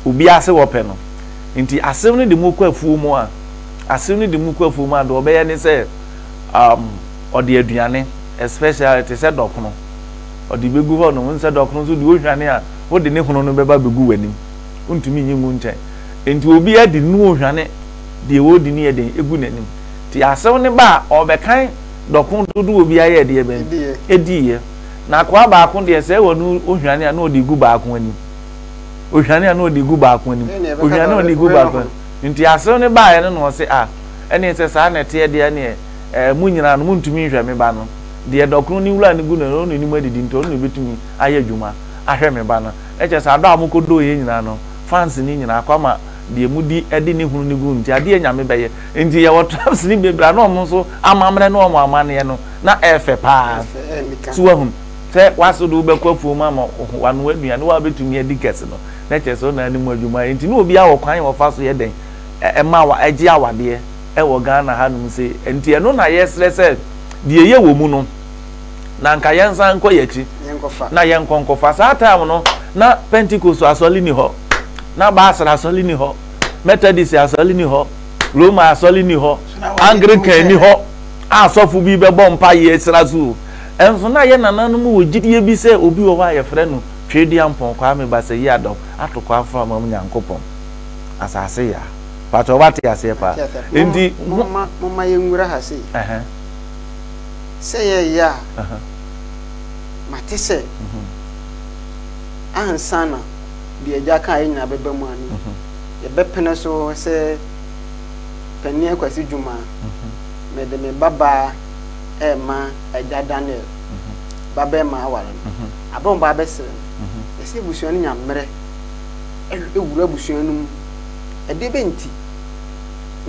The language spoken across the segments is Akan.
Obiara se wɔpɛ no. Nti asew no de mo kɔ afuo mu a, asew no de mo kɔ afuo mu a, deɛ ɔbɛyɛ ne sɛ, um, ɔde aduane, especially te sɛ dɔkono, ɔde bɛgu hɔ nom. Wohu sɛ dɔkono nso deɛ ohwane a, wode ne hono no bɛba bɛgu w'anim. Wontumi nyi ngu nkyɛn. Nti obiara de nu ohwane deɛ ɔredi no yɛ den gu n'anim. Nti asew no ba a, ɔrebɛkan dɔko dodoɔ obiara yɛɛ deɛ bɛn? Ɛdiiɛ. Na akoa baako deɛ sɛ ɛwɔ no ohwane a na ɔde gu baako anim. Ohwane a na ɔde gu baako anim. Ohwane a ɔde gu baako anim. Nti asew no baeɛ no na ɔse ah, ɛneɛ sɛ saa na ɛteɛ deɛ ɛneɛ ɛɛ mo nyinaa no montumi nhwɛ me ba no. Deɛ dɔkono no wura no gu no ɔno na ɔnim adidi nti ɔno na ɔbɛtumi ayɛ adwuma ahwɛ me ba no. Na kyerɛ sɛ adɔ a mokɔdɔeɛ nyinaa no fans no nyinaa akɔ ama deɛ modi de ne hunu no gu nti adeɛ Nyame bɛyɛ. Nti yɛwɔ traps no bebree a na wɔn nso amammerɛ ne wɔn amanneɛ no na ɛyɛ fɛ paa. So wahunu? Sɛ w'ase de wo bɛkɔ afuom ama wanoa aduane wo a wobɛtumi adi kɛse no, na kyerɛ sɛ wo na anim adwuma ayɛ. Nti na obiara wɔ kwan a ɔfa so yɛ dɛn ɛma awa ɛgye awadeɛ ɛwɔ Ghana hanom sei. Nti ɛno na yɛsrɛ sɛ deɛ ɛyɛ wɔ mu no, na anka yɛnsan nkɔ yɛn akyi na yɛnkɔ nkɔfa. Saa time no, na Pentecost asɔre nni hɔ, na Baasra asɔre nni hɔ, Methodist asɔre nni hɔ, Roma asɔre nni hɔ, Anglican nni hɔ. a asɔfo bi bɛbɔ mpaeɛ asira so o. Nso na yɛn nananom wɔ gyidie bi sɛ obi wɔ hɔ a yɛfrɛ no Tweaduampɔn Kwame Basayi-Adɔm Atokɔ Aframam Nyankopɔn Asase Yaa. Pakyɛ wate aseɛ paa? Mate aseɛ. Nti ho. Momma, momma yɛnwura ha sei. Ɛhɛn. Sɛ yɛreyɛ a, Ɛhɛn. mate sɛ ansa na deɛ Agya kaeɛ nyinaa bɛba mu a ne yɛbɛpene so sɛ Panin Akwasi Dwuma mede me babaa rema agya Daniel babarima aware no. Aberɛ a wɔba abɛsrɛ no, ɛsɛ abusua no nya mmerɛ wura abusua no mu. Ɛdeɛ bɛn nti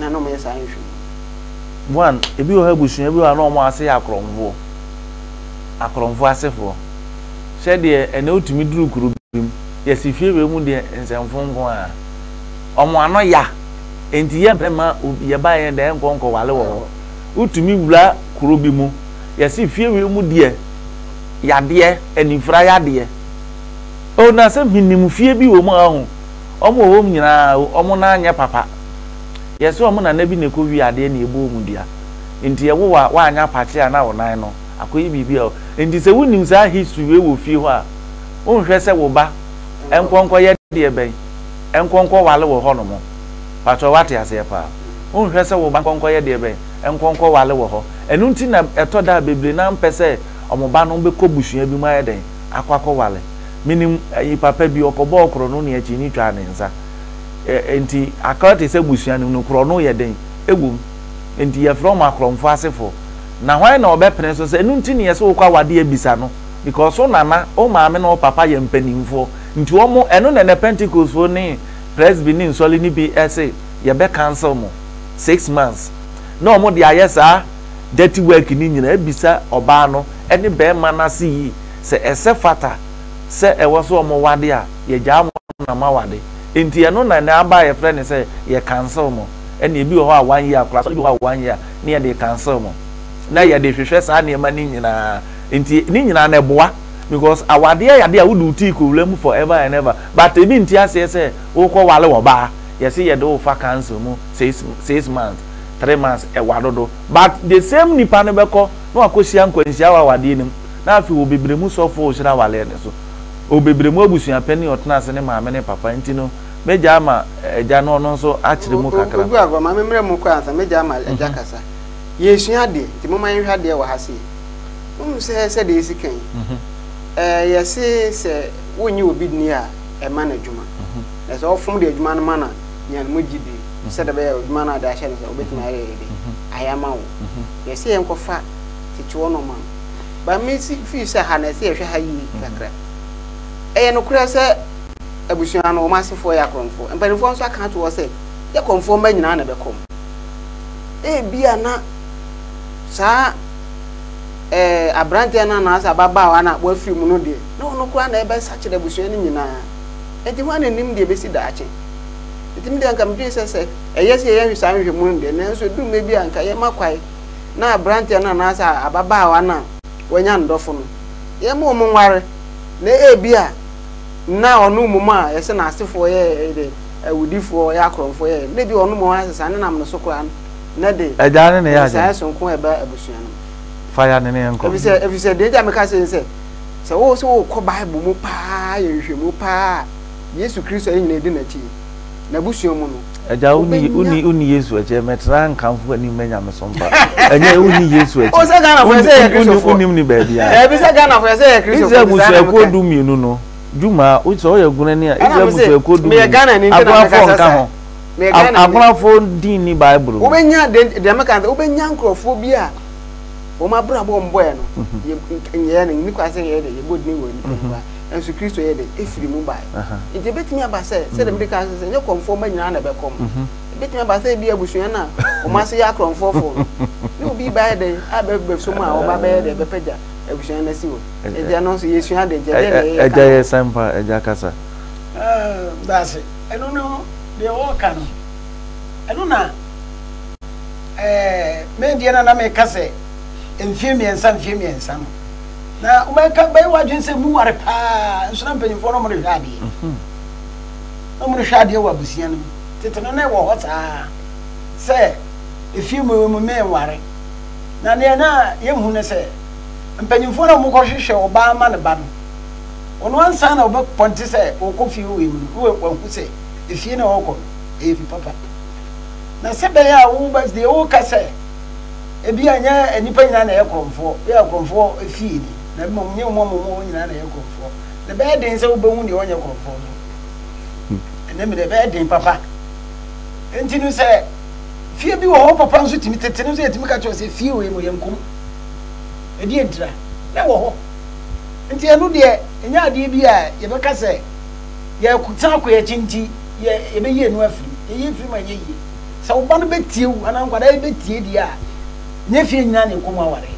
na na wɔyɛ saa nhwehwɛmu? One, ebi wɔ hɔ abusua bi wɔ hɔ a na wɔn ase yɛ akorɔmfoɔ, akorɔmfoɔ asefoɔ. Sɛdeɛ ɛnɛ wotumi duru kuro bi mu, yɛsi fie wei mu deɛ nsɛmfo nko ara. Wɔn ano ya. Enti yɛmpɛ mma obi yɛba yɛn dɛn nkɔ nkɔwale wɔ hɔ. Wotumi wura kuro bi mu, yɛse fie wei mu deɛ yadeɛ, anifira yadeɛ. Oh na sɛ menim fie bi wɔ mu a ɔho, wɔn wɔ hɔ nyinaa wɔn nan nyɛ papa. Yɛse wɔn nana bi na ɛkɔ wie adeɛ na ɛbɔ wɔn dua. Enti ɛwo a woanyɛ apakye a na wo nan no akɔyɛ biribi a. Enti sɛ wonim saa history wei wɔ fie hɔ a, wonhwɛ sɛ wo ba nkɔ nkɔyɛ deɛ bɛn. Nkɔ nkɔwale wɔ hɔ nom. Pakyɛw wate aseɛ paa? Wonhwɛ sɛ wo ba nkɔ nkɔyɛ deɛ bɛn? Nkɔ nkɔwale wɔ hɔ. Ɛno nti na ɛtɔ da a bebree no ara mpɛ sɛ wɔn ba no bɛkɔ busua bi mu ayɛ dɛn? Akɔ akɔwale. Menim ayi papa bi, ɔkɔbɔɔ korɔno ne akyini twaa ne nsa. Ɛ, enti akra te sɛ busua no mu no, korɔno yɛ dɛn? Ɛwɔ mu. Enti yɛfrɛ wɔn akorɔmfoɔ asefoɔ. Na hwan na ɔbɛpene so sɛ, ɛno nti na yɛse wokɔ awadeɛ bisa no? Because wo nana, wo maame ne wo papa yɛ mpanimfoɔ. Nti wɔn, ɛno na ɛnɛ Pentecost-foɔ ne Presby ne nsɔre no bi se yɛbɛ cancel mo 6 months na wɔn de ayɛ saa dirty work no nyinaa abisa ɔbaa no ne barima no ase yie sɛ ɛsɛ fata sɛ ɛwɔ sɛ wɔn wade a yɛgyaa mo na moawade. Nti ɛno na ɛnɛ aba a yɛfrɛ no sɛ yɛ cancel mo. Ɛna ebi wɔ hɔ a one year koraa, asɔre bi wɔ hɔ a one year ne yɛde cancel mo na yɛde hwehwɛ saa nneɛma no nyinaa. Nti ne nyinaa no ɛboa because awadeɛ yɛ adeɛ a wode wo tii kɔwura mu for ever and ever but ebi nte aseɛ sɛ wokɔ wale ɔbaa yɛse yɛde wo fa council mu 6 months, 3 months, ɛwa dodo. But the same nipa no bɛkɔ na wakɔhyia nkwanhyia wɔ awadeɛ no mu na afei ɔbebrɛ mu sɔfo ɔhyira awaleɛ no so, ɔbebrɛ mu abusuapanin ɔtena ase ne maame ne papa. Nti no mɛgya ama agya no ɔno nso akyerɛ mu kakra. Ogu agorɔ ma memmerɛ mu kɔ ansa mɛgya ama agya kasa. Yɛsua adeɛ nti momma yɛnhwɛ adeɛ wɔ ha sei. Wohu sɛ sɛdeɛ ɛsi kan yi, ɛɛ yɛse sɛ wonnye obi nni a, ɛma no adwuma. Na sɛ ɔfom de adwuma no ma no a, nya no mu gyidie sɛdeɛ ɛbɛyɛ a adwuma no a ɔde ahyɛ no sɛ wobɛtumi ayɛ yɛ de ayɛ ama wo. Yɛse yɛnkɔfa tete hɔ nɔɔma no. Ba me si fii sɛ ha na ɛsɛ yɛhwɛ ha yie kakra. Ɛyɛ nokorɛ sɛ abusua no wɔn asefoɔ yɛ akorɔmfoɔ. Mpanimfoɔ nso aka ato hɔ sɛ yɛ kɔmfoɔ mma nyinaa na ɛbɛkɔm. Ebia na saa ɛɛ aberanteɛ no anaasɛ ababaawa no a wafiri mu no deɛ, na ɔno koraa na ɛbɛsakyera abusua no nyinaa. Enti hwan na nim deɛ ɛbɛsi daakye? Enti me deɛ anka medwene sɛ sɛ ɛyɛ sɛ yɛyɛ saa nhwehwɛmu no deɛ, nanso ɛduru mmerɛ bi a anka yɛma kwae na aberanteɛ no anaasɛ ababaawa no a wanya ne dɔfo no, yɛma wɔn nware, na ebia. Na ɔno mmom a yɛsɛ n'asefoɔ yɛ de awudifoɔ yɛ akorɔmfoɔ yɛ na ebi ɔno mmom asesa ne nam no so koraa no na de Agya ne ne yɛ nsesaeɛ adwene. sononko a ɛba abusua no mu. Fa ya ne ne yɛnkɔ. Efisɛ efisɛ deɛ nti a meka sei ne sɛ, sɛ wo sɛ wokɔ Bible mu paa yɛ nhwehwɛmu paa a, Yesu Kristo a yɛn nyinaa di n'akyi yi, n'abusua mu no, Agya, wonni wobɛnya. wonni wonni Yesu akyi, mɛtra nkamfo anim mɛ nyamesom pa. Ɛnyɛ wonni Yesu O akyi. sɛ Ghanafoɔ yɛ Wonni sɛ yɛ wonni Kristofoɔ. wonnim ne baabiara. Daabi sɛ Ghanafoɔ yɛ sɛ yɛ Kristofoɔ Israel nti saa na mmusuakuo meka. dumienu no, dwuma a, sɛ woyɛ gunani a, Ɛna Israel me se, mmusuakuo meyɛ dumienu, Ghanani nti na agonafoɔ mekasa nka saa. ho. Meyɛ Ghanani. Agonafoɔ din nni Bible mu. Wobɛnya, deɛ deɛ meka ne sɛ, wobɛnya nkurɔfoɔ bi a wɔn abrabɔ a wɔbɔeɛ no, yɛ nyɛɛ no, nni kwan sɛ yɛyɛ dɛ, yɛbɔ din wɔ nnipa mu koraa. Nanso Kristo yɛɛ dɛ, ɛfiri mu baeɛ. Nti ɛbɛtumi aba sɛ, sɛdeɛ mede kan sɛ, nyɛ kɔmfoɔ mma nyinaa na ɛbɛkɔm. Ɛbɛtumi aba sɛ ebi abusua no a wɔn ase yɛ akorɔmfoɔfoɔ no, ne obi ba yɛ dɛn abɛbɛso mu a wɔba bɛyɛ dɛ, bɛpagya abusua no asi hɔ. Nti ɛno nso yɛsua ade, nti ɛdeɛn na yɛyɛ Agya ka yɛ ho? sɛmpa, agya kasa. Daase. Ɛno no, deɛ wɔreka no, ɛno na ɛɛ me deɛ na na meka sɛ mfie mmiɛnsa mfie mmiɛnsa no na wobɛka bɛyɛ w'adwene sɛ mu ware paa nso na mpanyinfoɔ no wɔrehwɛ adeɛ mhm. na wɔrehwɛ adeɛ wɔ abusua no mu tete no na ɛwɔ hɔ saa sɛ efie mu mu menware na deɛ na yɛhu no sɛ mpanyinfoɔ no wɔkɔhwehwɛ ɔbaa ma ne ba no ɔno ansa na ɔbɛpɔnte sɛ ɔkɔ fie wɔ mu no wahu sɛ efie na ɔkɔ no ɛyɛ fi papa Na sɛ ɛbɛyɛ a wo deɛ woka sɛ ebia ɛnyɛ nnipa nyinaa na ɛyɛ korɔmfoɔ, yɛ korɔmfoɔ fie ni, na mmom nyɛ wɔn a wɔwɔ hɔ nyinaa na ɛyɛ korɔmfoɔ. Na ɛbɛyɛ den sɛ wobɛhu deɛ ɔnyɛ korɔmfoɔ nso. Ɛnɛ mmerɛ ɛbɛyɛ den papa. Enti no sɛ fie bi wɔ hɔ papa nso tumi tete no nso yɛtumi ka kyerɛ sɛ fie wei mu yɛnkom. Ɛdeɛ ntira na ɛwɔ hɔ. Nti ɛno deɛ ɛnyɛ adeɛ bi a yɛbɛka sɛ yɛsan akɔ yɛn akyi nti yɛ yɛbɛyi ɛno afiri mu. Yɛyi firi mu a ɛnyɛ yie. Sɛ wo ba no bɛtie wo anaa nkwadaa yi bɛtie deɛ a, nyɛ fie nyinaa na ɛkɔ mu aware.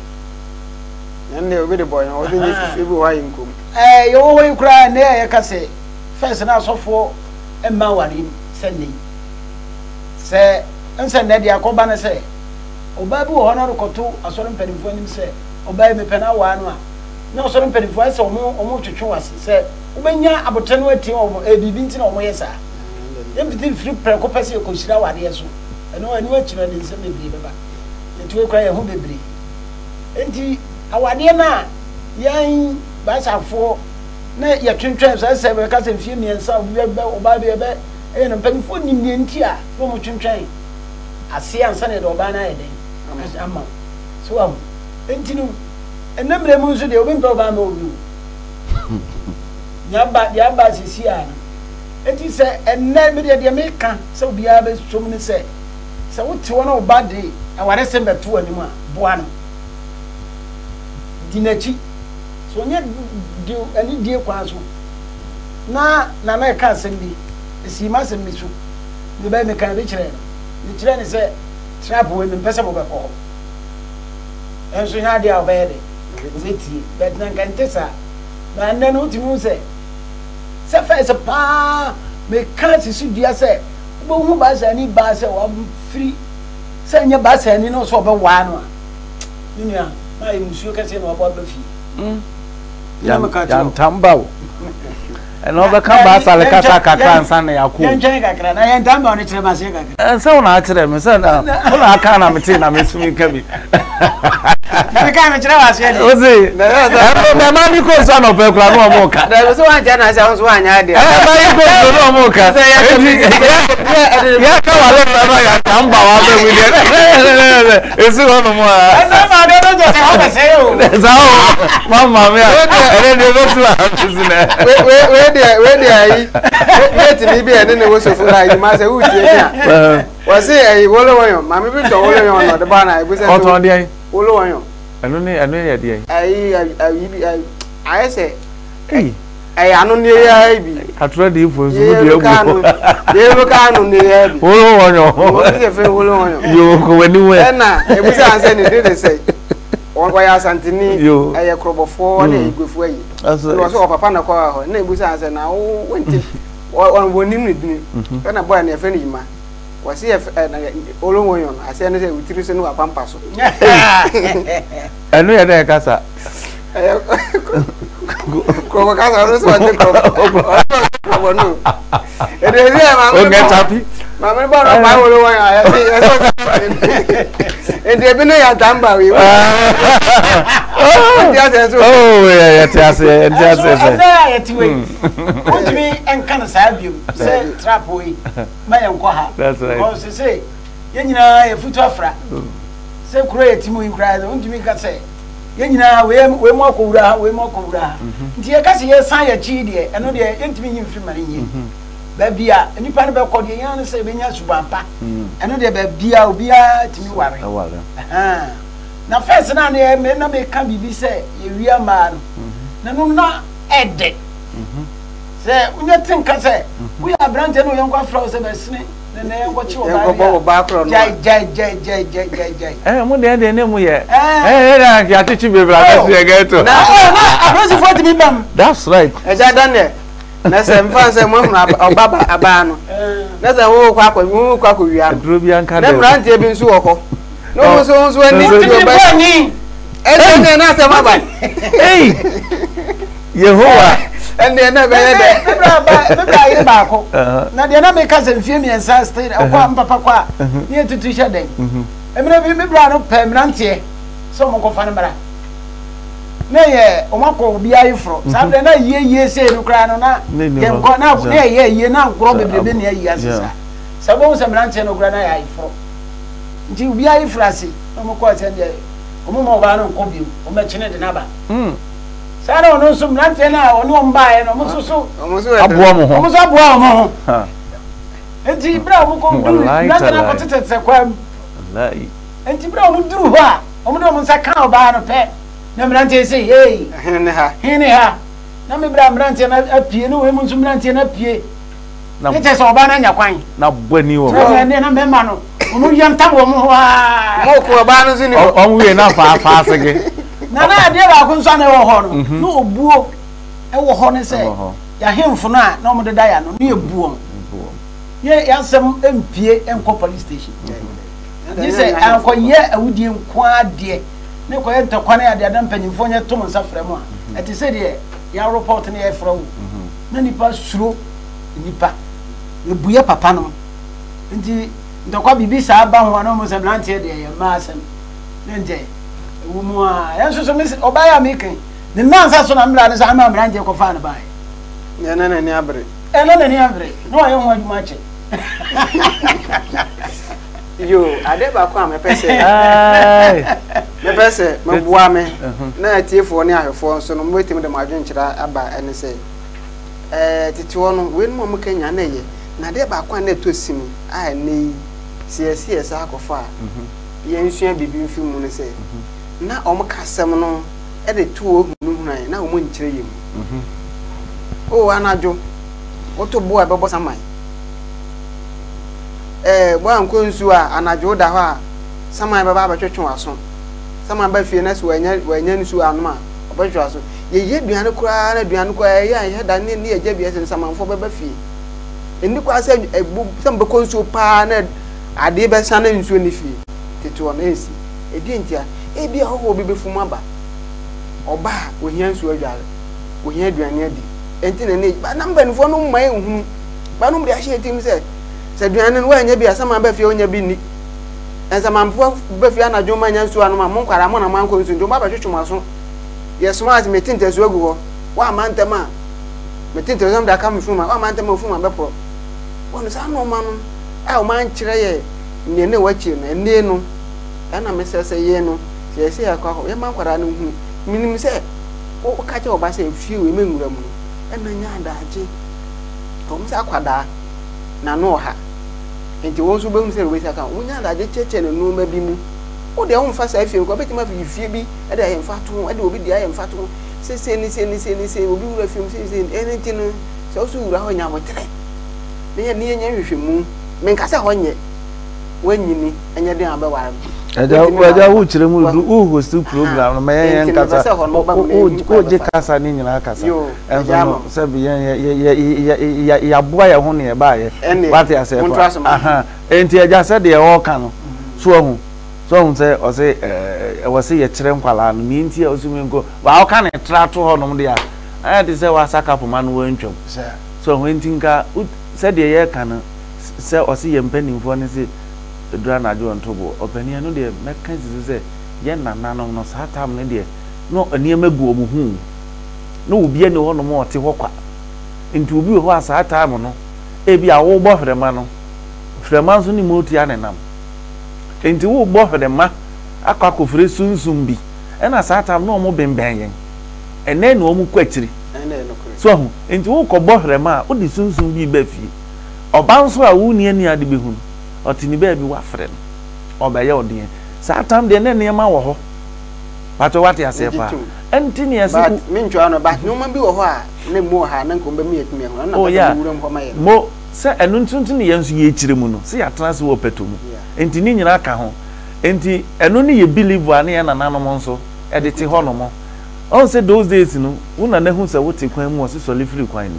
Ɛno deɛ obi de bɔ yɛn, ɔsɛ nyɛ fie bi wɔ hɔ a yɛnkɔ mu. Ɛɛ yɛwɔ hɔ yi koraa nnɛ a yɛka sɛ first na asɔfoɔ mma awareɛ mu sɛ nnɛ yi. Sɛ nsɛ nnɛ deɛ akɔba no sɛ ɔbaa bi wɔ hɔ na ɔde kɔto asɔre mpanimfoɔ anim sɛ ɔbaa yi mepɛ no awaa no a, na asɔre mpanimfoɔ ayɛ sɛ wɔn wɔn twetwe wɔ ase sɛ wobɛnya aboterɛ no atie wɔn, ɛyɛ biribi nti na wɔyɛ saa. Yɛmpete mfiri prɛko pɛ sɛ yɛkɔhyira awadeɛ so. Ɛno, ɛno akyi no, ɛde nsɛm bebree bɛba. Yɛte hɔ koraa, yɛn ho bebree. Enti, awadeɛ no a yɛn Basafoɔ na yɛtwentwɛn so, ɛsɛ bɛka sɛ mfeɛ mmiɛnsa, obi bɛ, ɔbaa bi ɛbɛ, ɛyɛ no, mpanimfoɔ nim deɛ nti a na wɔtwentwɛn aseɛ ansa na yɛde ɔbaa no ayɛ dɛn ama wo. So wahu? Enti no, ɛnnɛ mmerɛ mu nso deɛ, obi mpɛ ɔbaa mma obi o. Nea aba, deɛ aba seesei ara no. Enti sɛ ɛnnɛ, me deɛ deɛ meka sɛ obiara bɛsɔ mu ne sɛ, sɛ wote hɔ na wo ba de awaresɛm bɛto w'anim a, boa no. Di n'akyi. Sɛ ɔnyɛ de anidie kwan so. Na Nana reka asɛm bi, ɛsii m'asɛm bi so. Mebɛɛ mekaa bi kyerɛɛ no. Mekyerɛɛ no sɛ trap wei mempɛ sɛ mobɛkɔ hɔ. Ɛnso nyɛ adeɛ a ɔbɛyɛ dɛ, ɔbɛtie. But na nka ɛnte saa. Na ɛnnɛ no wotumi hu sɛ Sɛ fɛs paa meka si so dua sɛ wobɛhu baasani baa sɛ wafiri sɛ nyɛ baasani no sɛ ɔbɛwaa no a, me nua na ayɛ musuo kɛseɛ na wabɔ aba fie. Mm. Yantam ba o. Ɛna ɔbɛka baasale kasa kakra ansa na yɛakɔ. Yɛntwɛn kakra na yɛntam ba no kyerɛ maseɛ kakra. Sɛ wo na akyerɛ me sɛ na wo na aka na mete na mesu meka bi. Meka mekyerɛ wo aseɛ deɛ. Ose ɛma mi kɔ nsu anɔpɛ kura na ɔmo ka. Dɛbi sɛ wankyɛ na sɛ nso wanyɛ adeɛ. Ɛma mi kɔ nsu na ɔmo ka. Eti yɛ ka wa lɛ fɛ ma yɛ ka mba wa bɛ mu deɛ. Esi hɔ nom a. Ɛnna ma de no jɛ sɛ ɔbɛ sɛ o. Saa o ma ma mi a ɛnɛ deɛ bɛ tu a bɛ si nɛ. Wei wei deɛ wei deɛ ayi mate ni bi a ɛne ne wɔ sofo na ayi ma sɛ wotie bi a. Wɔse ɛyi wolowɔyɔn maame bi tɔn wolowɔyɔn na ɔde ba na ebi sɛ. Ɔtɔn deɛn? Wolowɔyɔn. Ɛno ne ɛno yɛ deɛn? Ɛyi ɛyi bi ɛyi ayɛ sɛ. Ɛyɛ ano ne yɛ ayɛ bi. Atorɔ de ifo nso mu deɛ agu. Yɛ ka ano ne yɛ bi. Wolowɔyɔn. Wɔn sɛ fɛ wolowɔyɔn. Yoo kò wɔ anim ɛ. Ɛna ebi sɛ ansɛ ne de ne sɛ wɔyɛ asanteni ɛyɛ korɔbɔfoɔ ne eguefoɔ ayi. Wɔ so ɔpapa na kɔ hɔ na ebi sɛ ansɛ na wo wonti wɔn wɔn nim ne dini. Ɛna bɔyɛ no yɛfrɛ no yima. Wɔsi yɛ fɛ na olonwoyon aseɛ ne sɛ wotiri so ne wapampa so. Ɛno yɛ dɛ kasa. Kɔkɔ kasa ɔno sɛ ɔte kɔkɔ ɔte kɔkɔ no. Ɛdi ɛdi yɛ maame no bɔ maame no bɔ no ɔbaa wolo wɔn a yɛsi yɛsɛ ɔsɛ nti ebi ne yɛ atamba wi. Nti ase ɛso. Oo yɛ yɛ te ase yɛ te ase sɛ. Ɛnɛ a yɛte wei wontumi nka no saa biom sɛ trap wei ma yɛn kɔ ha. Because sese yɛn nyinaa yɛ futu afra sɛ kuro yɛ ti mu yi koraa wontumi nka sɛ. Yɛn nyinaa, wei, wei mu akɔwura ha, wei mu akɔwura ha. Mhm. Nti yɛka sɛ yɛsan yɛn akyi deɛ, ɛno deɛ yɛntumi nyi mfiri ma no nyie. Mhm. Baabi a nnipa no bɛkɔ deɛ, yɛn ne sɛ yɛbɛnya suban pa. Mhm. Ɛno deɛ baabi a obiara tumi ware. Na fɛs no a ne na meka biribi sɛ yɛwia mmaa no, na no na ɛdɛ. Sɛ wonya te nka sɛ woyɛ aberanteɛ ne woyɔnko afrɛ wo sɛ bɛsene na nɛ yɛnkɔkye ɔbaa bi a, gyae gyae gyae gyae gyae gyae gyae. Ɛɛ mo deɛ deɛ ne mu yɛ. Ɛɛ ɛna yɛakyekye bebree abɛsi yɛ ghetto. Na na apolisifoɔ tumi bam. That's right. Ɛgya Daniel, na sɛ mfa sɛ moahunu ɔba ba abaa no, na sɛ wokɔ akɔ wokɔ akɔwia no, Aduro bi anka na dɛ. mmeranteɛ bi nso wɔ hɔ, na wɔn nso wɔn nso ani Wotumi ɔba bɔ ani. ɛnna ɛnna na asɛm aba. Ei! Yehowa. Ɛndeɛ na ɛbɛyɛ dɛ. Me bra ba me bra yere baako. Na deɛ na meka sɛ mfie mmiɛnsa still ɛkɔ a mpapa kɔ a ne yɛ tutu hyɛ dɛn. Mmerɛ bi me bra no pɛ mmeranteɛ sɛ wɔn nkɔfa no mmra. Na yɛ wɔn akɔ obi ayeforɔ. Saa berɛ na yie yie sei no koraa no na yɛn kɔ na na yɛ yie na nkorɔ bebrebe na ayi ase saa. Sɛ wɔn sɛ mmeranteɛ no koraa na yɛ ayeforɔ. Nti obi ayeforɔ ase na wɔn kɔɔ sɛ deɛ wɔn ma ɔbaa no nkɔ bio wɔn bɛkyene de n'aba. Saa na ɔno nso mmeranteɛ no a ɔne wɔn baeɛ no, wɔn nso so aboa wɔn ho. Wɔn nso aboa wɔn ho. Nti berɛ a wɔn kɔ duru mmeranteɛ no akɔtetɛtetɛ kwan mu. Nti berɛ a wɔn duru hɔ a wɔn de wɔn nsa ka ɔbaa no pɛ na mmeranteɛ yi sɛ hei hene ha hene ha na me berɛ a mmeranteɛ no apue ne wɔn mu nso mmeranteɛ no apue. Na Ne kyerɛ sɛ ɔbaa no anya kwan. Na bɔ ani wɔ hɔ. Na na mmarima no, wɔn yantam wɔn ho aa. Mo ko ɔbaa no nso ni hɔ. Wɔn wie na fa fa ase ge. Na na adeɛ baako nso a na ɛwɔ hɔ no, mhm. na obuo ɛwɔ hɔ ne sɛ yɛahemfo no a na wɔn deda yɛ ano ne yɛbu wɔn. Yɛ yɛasɛm mpie nkɔ police station. Gye sɛ ankɔyɛ awudie nko adeɛ ne kɔyɛ ntɔkwa ne adeɛ ada mpanyinfoɔ nyɛ tom nsa frɛ mu a mhm. ɛte sɛ deɛ yɛarepɔt ne yɛfrɛ wo mhm. na nipa suro nnipa. Yɛbu yɛ papa nom. Nti ntɔkwa biribi saa ba ho a na wɔn sɛ mmeranteɛ deɛ yɛ mmaa asɛm. Ne nkyɛ ɛwɔ mu a yɛn nso so me ɔbaa yi a meka yi ne nnansa so na mmra ne sɛ ama mmeranteɛ kɔfaa no baeɛ. Yɛn na n'ani abere. Ɛna n'ani abere na wayɛ ho adwuma akyɛ. Yo, adeɛ baako a mepɛ sɛ mepɛ sɛ meboa me na atiefoɔ ne ahwɛfoɔ nso no mobɛtumi de mo adwenkyerɛ aba ɛne sɛ Ɛɛ, tete hɔ no, weinom a wɔka nyinaa na ɛyɛ. Na adeɛ baako a na ɛtɔ sin a ɛnnɛ yi, sɛ yɛsi yɛn nsa akɔfa a, yɛnsua biribi mfiri mu ne sɛ, na wɔka asɛm no de to hɔ hunahuna yɛn, na wɔnkyerɛ yɛn mu. O, anadwo, woto bo a ɛbɛbɔ saman. Ɛɛ, woankɔ nsuo a, anadwo woda hɔ a, saman bɛba abɛtwetwe w'aso. Saman ba fie na sɛ wannya nsuo anom a, ɔbɛtwetwe w'aso. Yɛyɛ aduane koraa na aduane koraa ɛyɛ a yɛhyɛ da ne ne yɛgya bi ɛsɛ nsamanfoɔ bɛba fie. Ɛnni koraa sɛ ɛbu sɛ mobɛkɔ nsuo paa na adeɛ bɛsa na nsuo nni fie. Tete hɔ no ɛnsi. Ɛdeɛn ntia? Ebi ahɔhoɔ bi bɛfum aba. Ɔba a ɔhia nsuo adware, ɔhia aduane adi. Ɛnti na ne ba na mpanimfoɔ no mma yɛnhunu. Ba no de ahyɛ yɛn tirim sɛ sɛ aduane no woannya bi a saman ba fie a ɔnnya bi nni. Nsamanfoɔ ba fie anadwo ma nya nsuo anom a mo nkwadaa mo na moankɔ nsuo nti wɔba abɛtwetwe mo aso. Yɛsomaa sɛ mete ntasuo agu hɔ, woamma ntɛm a, mete ntasuo na mede aka me funuma, woamma ntɛm a wo funuma bɛporɔ. Wɔn saa nnoɔma no a wɔankyerɛ yɛ nea na ɛwɔ akyire no, ɛnne no, ɛna mesrɛ sɛ yɛn no, sɛ yɛsɛ yɛakɔ akɔ, yɛma nkwadaa no hunu. Menim sɛ woka kyerɛ wo ba sɛ fie wei mɛnwura mu no, ɛna nya adagye. Wɔn sɛ akwadaa, n'ano ɔha. Nti wɔn nso bɛhunu sɛ wɔbɛsi aka. Wɔnya adagye kyerɛkyerɛ no nnoɔma bi mu. Wo deɛ womfa saa fie no kɔ, wobɛtumi ayi fie bi de ayɛ mfatoho, de obi deɛ ayɛ mfatoho sɛ sei ne sei ne sei ne sei, obi wura fie mu sei sei, ɛno nti no, sɛ wo so wura hɔ nya aboterɛ na yɛ ne yɛnyɛ nhwehwɛmu. Menka sɛ hɔ nyɛ, woanyini, ɛnyɛ den a wobɛware no. Agya agya wo kyerɛ mu du wo host program no ma yɛn yɛn kasa wo gye kasa ne nyinaa kasa ɛnso no sɛbi yɛn yɛ yɛ yɛ yɛaboa yɛn ho ne yɛbaayɛ wate asɛ pa aha enti agya sɛ deɛ ɔreka no so ahu. So ɔhu sɛ ɔse ɛɛ ɛwɔ sɛ yɛkyerɛ nkwadaa no nea nti a ɔsi mu nkɔ waa ɔka ne tra to hɔnom deɛ a ayɛ te sɛ wasaka poma no wantwam. So ɔhu nti nka sɛdeɛ yɛreka no sɛ ɔse yɛn mpanimfoɔ no se ɛduru anadwo ɔnto boɔ ɔpanin ɛno deɛ mɛka si so sɛ yɛn nananom no saa tam no deɛ na nneɛma gu wɔn ho na obi ani hɔnom a ɔte hɔ kwa nti obi wɔ hɔ a saa tam no ebi a wobɔ hwerɛma no hwerɛma nso ne motia ne nam. Enti worebɔ hwerɛma akɔ akɔfiri sunsum bi. Ɛna saa tam na wɔn bembɛn yɛn. Ɛnɛ na wɔn kɔ akyiri. So ahu? Enti worekɔbɔ hwerɛma a, wode sunsum bi reba fie. Ɔba nso a wonni ani ade bɛhu no, ɔte ne baabi woafrɛ no. Ɔbɛyɛ wo deɛn? Saa tam deɛ na nneɛma wɔ hɔ. Pakyɛ wate aseɛ paa. Ɛnti ne yɛse. But mentwa no, but nneɛma bi wɔ hɔ a na emu wɔ ha na nka wɔn bɛma yɛatumi ahu. Ɛno na Oh mpɛ sɛ yeah. mewura mu hɔ ma yɛn no. Mo. Sɛ ɛno nti nso na yɛn nso yɛrekyerɛ mu no, sɛ yɛatena ase wɔ pɛtɔ mu. Nti ne nyinaa ka ho. Nti ɛno ne yɛ believe a ne yɛn nananom nso de te hɔ nom. Ɔhu sɛ those days no, wo nana hu sɛ wote kwan mu a, ɔse sɔre firi kwan no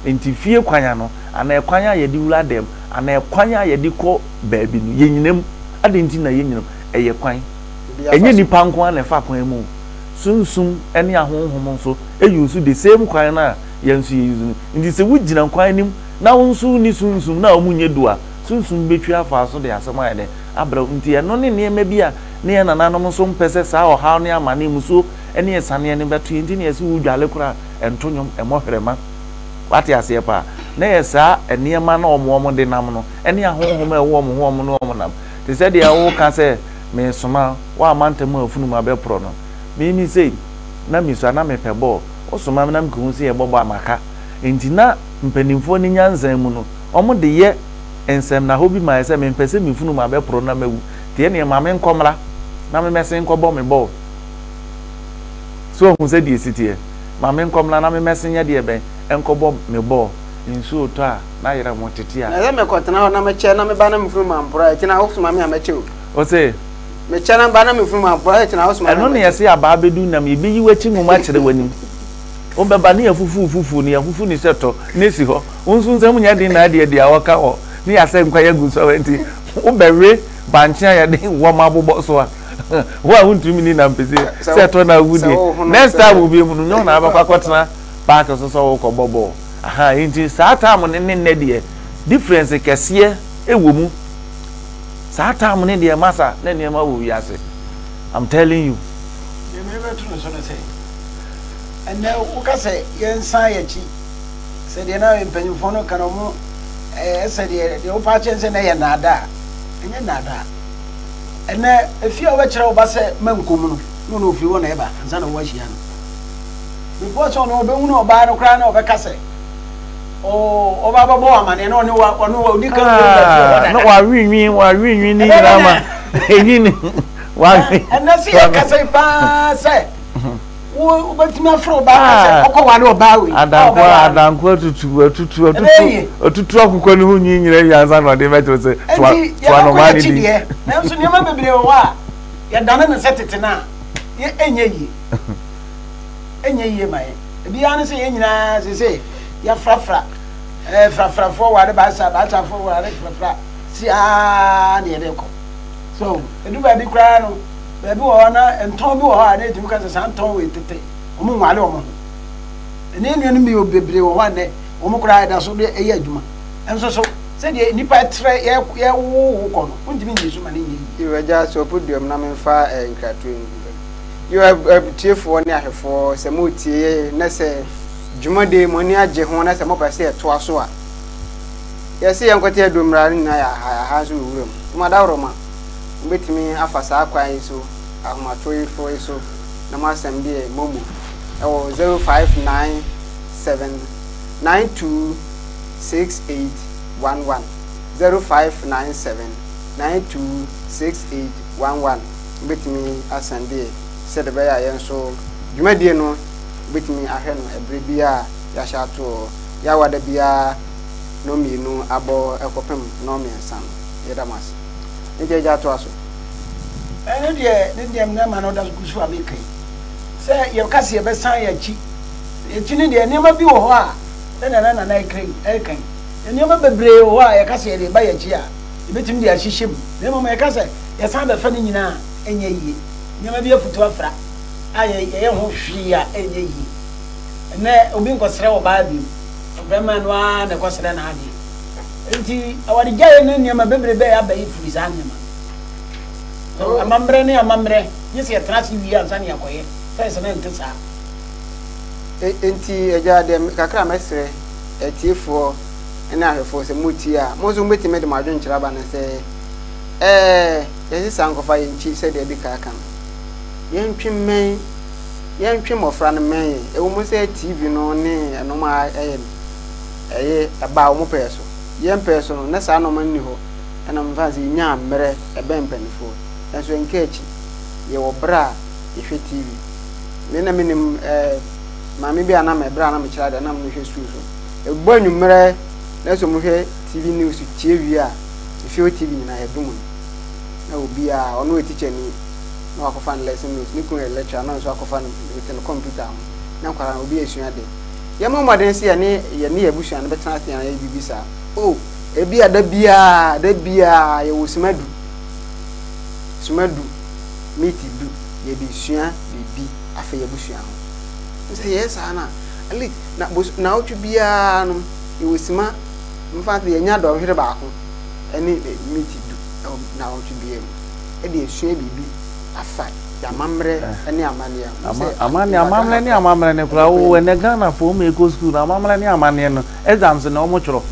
mu. Nti fie kwan ano, anaa ɛkwan a yɛde wura dɛm, anaa ɛkwan a yɛde kɔ baabi no, yɛnyina mu. Adɛn nti na yɛnyina mu? Ɛyɛ kwan. Ɛnyɛ nnipa nko ara na ɛfa kwan mu o. Sunsum ne ahonhom nso use the same kwan no a yɛn nso yɛ use no. Nti sɛ wo gyina kwan no mu na wo nso wo nni sunsum na wɔn nyɛ du a, sunsum bɛtwi afa so de asɛm ayɛ dɛn abrɛ wo. Nti ɛno ne nneɛma bi a ne yɛn nananom nso mpɛ sɛ saa ɔhaw ne amane, mmusuo ne asianeɛ no bɛto yɛn. Nti na yɛse wo dwale koraa a, nto nnwom, mmɔ hwerɛma. Wate aseɛ paa? Na ɛyɛ saa nneɛma no a wɔn de nam no ne ahonhom a ɛwɔ wɔn ho a wɔn ne wɔn nam. Te sɛ deɛ woka sɛ meresoma wo woamma ntɛm a afunumu abɛporɔ no. Me me sei, na mesua na mepɛ bɔɔl. Wosoma me na mekɔhu sɛ yɛbɔ bɔɔl a, maka. Enti na mpanimfoɔ no nyansa mu no, wɔde yɛ nsɛnnahɔ bi ma yɛ sɛ mempɛ sɛ me funumu abɛporɔ na mawu. Nti ɛnneɛ ma menkɔ mmra na memmɛsen nkɔbɔ me bɔɔl. So wahu sɛdeɛ ɛsi teɛ? Ma menkɔ mmra na memmɛsen nyɛ deɛ bɛn? Nkɔbɔ me bɔɔl. Nsuo retɔ a, na ayerɛ mo tete a. Na sɛ mekɔtena hɔ na mekyɛ na meba na me funumu amporɔ a, ɛkyena wosoma me a mɛkyɛ o. Ose. Mekyɛ na meba na me funumu amporɔ a, ɛkyena wosoma me a Ɛno na mɛkyɛ. yɛse abaa bɛdu nam, yɛbɛyi w'akyi nwoma akyerɛ w'anim. Wobɛba ne yɛafufu wo fufuo no, yɛafufu no sɛ tɔ na esi hɔ. Wo nso nsam nyɛ den na adeɛ deɛ wɔka hɔ ne yɛasɛ nkwan agu so nti wobɛwe bankye a yɛde wɔm abobɔ so a, wo a wontumi nni nam pese sɛ ɛtɔ na awu deɛ, next time wo biom no nyɛ wo na wobɛkɔ akɔtena paake so sɛ worekɔbɔ bɔɔl. Ahaa, nti saa time no ne nnɛ deɛ difference kɛseɛ wɔ mu. Saa time no deɛ masa na nneɛma wɔ wiase. I'm telling you. Deɛ mebɛto no so ne sɛ, ɛnnɛ woka sɛ yɛnsan yɛn akyi sɛ deɛ na mpanyimfoɔ no ka no ɔmo ɛɛ sɛ deɛ deɛ wopa akyɛn sɛ na ɛyɛ nnaadaa ɛnyɛ nnaadaa ɛnnɛ efie a wobɛkyerɛ wo ba sɛ mankɔ mu no na ɔno ofiri hɔ na ɛba ansa na woahyia no before sɛ ɔno ɔbɛhunu ɔbaa no koraa na ɔbɛka sɛ ɔba bɛbɔ wɔ amaneɛ na ɔne wa ɔne wa odi kan wura ba fie hɔ dada na wawenwi wawenwi ne nyinaa ma enyi ne wawe ɛnɛ sɛ yɛkasa yi paa sɛ wobɛtumi afrɛ ɔbaa ka sɛ ɔkɔ ware ɔbaa wei adanko adanko atutu atutu atutu atutu akokɔ ne ho nwi nyina wie ansa na ɔde bɛkyerɛ sɛ toa toa nɔmaa ne di deɛ nanso nneɛma bebree wɔ hɔ a yɛdane no sɛ tete no a yɛ ɛnyɛ yie ɛnyɛ yie ma yɛn ebiara ne sɛ yɛn nyinaa sese yɛafrafra ɛɛ frafrafoɔ ware baasa baasafoɔ ware frafra si aa ne yɛde kɔ so edu baabi koraa no Baabi wɔ hɔ na ntɔn bi wɔ hɔ a na yɛtumi ka sɛ saa ntɔn wei tete, wɔn nware wɔn ho. Ɛne nnuanom bi bebree wɔ hɔ a nnɛ wɔn koraa ɛda so de ɛyɛ adwuma. Nso so sɛdeɛ nnipa trɛ yɛ yɛwowo kɔ no, wontumi nyi so ma no nyɛ yie. Yo, Agya, sɔ po duam na memfa eh, nkratoɔ yi ngu fam. Yo, atiefoɔ ne ahwɛfoɔ, sɛ moretie yɛ na sɛ dwumadie yi mo ani agye ho na sɛ mopɛ sɛ yɛtoa so a, yɛse yɛnkɔte aduro mmra, ne nyinaa yɛ aha, aha nso wɔ wuram. Mo adaworoma. Mobɛtumi afa saa kwan yi so, ahomatoroyifoɔ yi so, na moasɛm deɛ momo wɔ 0597 92 6811, 0597 92 6811. Mobɛtumi asɛn deɛ sɛdeɛ ɛbɛyɛ a yɛn nso dwumadie no wobɛtumi ahwɛ no ɛberɛ biara a yɛahyɛ ato hɔ, yɛawada biara nnɔnmienu abɔ kɔpem nnɔnmiɛnsa no. Yɛda mo ase. Enti agya toa so. Ɛno deɛ ne deɛ na ɛma no da gu so a meka yi. Sɛ yɛka sɛ yɛbɛsan yɛn akyi, yɛn akyi no deɛ nneɛma bi wɔ hɔ a sɛdeɛ na Nana reka yi reka yi, nneɛma bebree wɔ hɔ a yɛka sɛ yɛde reba yɛn akyi a, yɛbɛtumi de ahyehyɛ mu. Na mmom yɛka sɛ Yɛsan bɛfa ne nyinaa a, ɛnyɛ yie. Nneɛma bi afutu afra a yɛyɛ ho hwee a ɛnyɛ yie. Ɛnnɛ obi nkɔsrɛ ɔbaa bio, ɔbarima no ara na ɛkɔsrɛ n'adeɛ. Enti awaregyaeɛ ne nneɛma bebrebe a aba yi firi saa nneɛma no. Oh. Amammerɛ ne amammerɛ, gye sɛ yɛtena ase wie ansa na yɛakɔyɛ. Fɛs no nte saa. Enti agya, deɛ kakra a mɛsrɛ atiefoɔ ne ahwɛfoɔ sɛ motie a, mo nso mobɛtumi de mo adwenkyerɛ aba no sɛ, ɛɛ, yɛse saa nkɔfa yɛn nkyi sɛdeɛ adi kan aka no. Yɛntwe mmɛn, yɛntwe mmɔfra no mmɛn yɛn. Ɛwɔ mu sɛ TV no ne ɛnom a ɛyɛ no, ɛyɛ ɛbaa wɔn pɛɛ so. Yɛn pɛɛ so no, na saa nnoɔma no nni hɔ. Ɛna mfa no sɛ yɛnyaa mmerɛ ɛbɛn mpanimfoɔ. Nanso ɛnka akyi, yɛwɔ berɛ a yɛhwɛ TV. Me na menim ɛɛ maame bi a na mɛ berɛ a na mekyerɛ adeɛ na mehwɛ sukuu so. Ɛbɔ anwummerɛ na sɛ wɔhwɛ TV news tie wie a, efie hɔ TV nyinaa yɛdum no. Na obiara, ɔno yɛ tikyani na wakɔfa ne lesson notes, ne kunu yɛ lecturer na ɔno nso akɔfa no te ne kɔmputa ho. Na nkwadaa no obiara resua ade. Yɛmmɔ mmɔden sɛ yɛne yɛne yɛn abusua no bɛtena ase ayɛ biribi saa. Oh, ebia da biara, da biara yɛwɔ sima du, sima du, miniti du, yɛde resua biribi afa yɛn abusua ho. Sɛ yɛyɛ saa no a, at least na bos naawɔtwe biara no yɛwɔ sima, mfa sɛ yɛnya dɔnhwere baako ne miniti du wɔ naawɔtwe biara mu de asua biribi afa yɛn amammerɛ ne amanneɛ ho. Sɛ Amanneɛ, amammerɛ ne amammerɛ no koraa, oo ɛnɛ Ghanafoɔ wɔn ɛkɔ sukuu no, amammerɛ ne amanneɛ no, exams na wɔn twerɛ,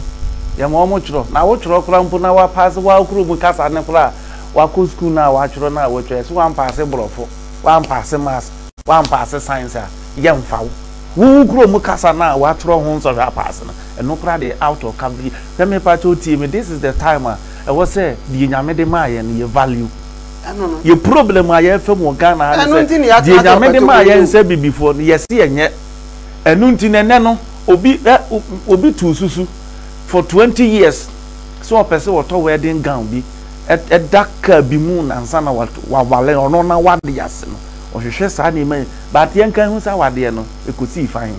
yɛma wɔn twerɛ, na wo twerɛ koraa mpo na wapaase wo ara kurom kasa no koraa a, wakɔ sukuu no a watwerɛ no a watwa, yɛse wampaase borɔfo, wampaase maths, wampaase science a, yɛmfa wo. Wo wo kurom kasa no a watwerɛ ho nsɔhwɛ apaase no, ɛno koraa deɛ out of country. Hwɛ mepakyɛw tie me, this is the time a ɛwɔ sɛ deɛ Nyame de maa yɛn no yɛ value. Yɛ problem a yɛfa mu wɔ Ghana ha ne sɛ deɛ Nyame de maa yɛn sɛ bibifoɔ no yɛse yɛnyɛ. Ɛno nti no ɛnɛ no obi ɛ obi tuu susu for 20 years sɛ ɔpɛ sɛ ɔtɔ wedding gown bi ɛda car bi mu nansa na wawale ɔno na wade ase no ɔhwehwɛ saa nneɛma yi but yɛnka hu sɛ awadeɛ no ɛkɔsii fa he.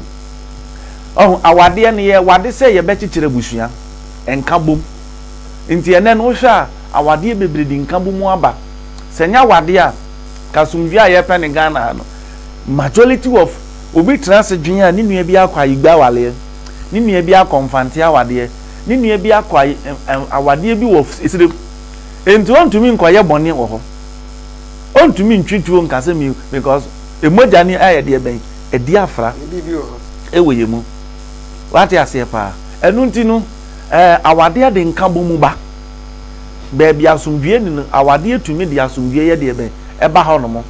Ɔho awadeɛ no yɛ wade sɛ yɛbɛkyekyere abusua nka bom. Nti ɛnɛ no wohwɛ a awadeɛ bebree de nkabom aba. Sɛ ɛnyɛ awadeɛ a, nka asomdwoeɛ a yɛpɛ no Ghana ha no, majority of obi tena ase dwen a ne nua bi akɔ Ayigbe awareɛ, ne nua bi akɔ Mfante awadeɛ, ne nua bi akɔ ayi awadeɛ bi wɔ Esirem. Nti ɔntumi nkɔyɛ bɔne wɔ hɔ. Ɔntumi ntwe tuo nka sɛ mi because mogya no ayɛ deɛ bɛn? Adi afra wɔ yɛn mu. Wate aseɛ paa? Ɛno nti no, ɛɛ awadeɛ de nkabom ba. Baabi asomdwoeɛ nni no, awadeɛ tumi de asomdwoeɛ yɛ deɛ bɛn? Ɛba hɔnom.